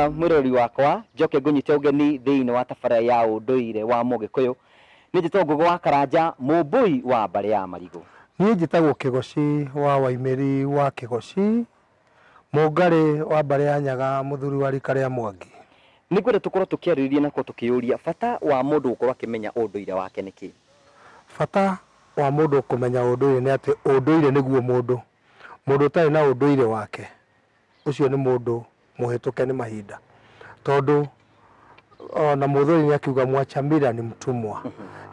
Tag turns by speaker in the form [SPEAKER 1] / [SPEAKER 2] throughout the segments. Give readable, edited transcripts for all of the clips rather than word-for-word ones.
[SPEAKER 1] Ngũkũramũkĩra mwĩroreri wakwa njoke ngũnyite ũgeni thĩinĩ wa tabarĩra ya ũndũire wa Mũgĩkũyũ. Nĩ njĩtagwo Ngũgĩ wa Karanja, mũmbũi wa mbarĩ ya Marigũ.
[SPEAKER 2] Niĩ njĩtagwo Kĩgoci wa Waimĩri wa Kĩgoci, Mũngarĩ wa mbarĩ ya Nyaga, mũthuri wa rika rĩa Mwangi.
[SPEAKER 1] Nĩ ngwenda tũkorwo tũkĩarĩrĩria na tũkĩyũria bata wa mũndũ gũkorwo akĩmenya ũndũire wake nĩkĩ.
[SPEAKER 2] Bata wa mũndũ kũmenya ũndũire nĩ atĩ ũndũire nĩguo mũndũ. Mũndũ ũtarĩ na ũndũire wake, ũcio nĩ mũndũ mũhĩtũke nĩ mahinda. Tondũ ona Mũthũri nĩ akiuga mwacha mila ni mtumwa.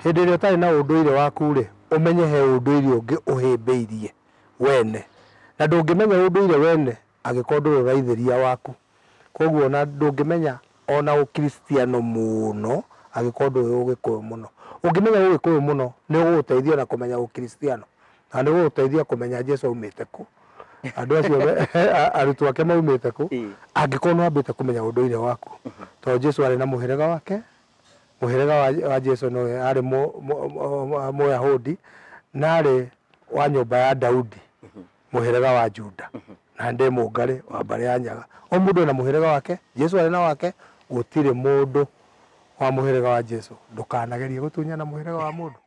[SPEAKER 2] Hĩndĩ ĩrĩa ũtarĩ na ũndũire waku rĩ, ũmenye he ũndũire ũngĩ ũhĩmbĩirie wene. Na ndũngĩmenya ũndũire wene angĩkorwo ndũrĩ ũraithĩria waku. Koguo ona ndũngĩmenya ona ũkristiano mũno angĩkorwo ndũĩ ũgĩkũyũ mũno. Ũngĩmenya ũgĩkũyũ mũno nĩ ũgũgũteithia na kũmenya ũkristiano, na nĩ ũgũgũteithia kũmenya Jesũ aumĩte kũ, andũ acio arutwo ake maumĩte kũ, angĩkorwo nĩ wambĩte kũmenya ũndũire waku. Tondũ Jesũ arĩ na mũhĩrĩga wake, mũhĩrĩga wa Jesũ nĩwe arĩ Mũyahudi na arĩ wa nyũmba ya Daudi, mũhĩrĩga wa Juda, na ndĩ Mũngarĩ wa mbarĩ ya Nyaga. O mũndũ ena mũhĩrĩga wake, Jesũ arĩ na wake, gũtirĩ mũndũ wa mũhĩrĩga wa Jesũ. Ndũkanagerie gũtunyana mũhĩrĩga wa mũndũ.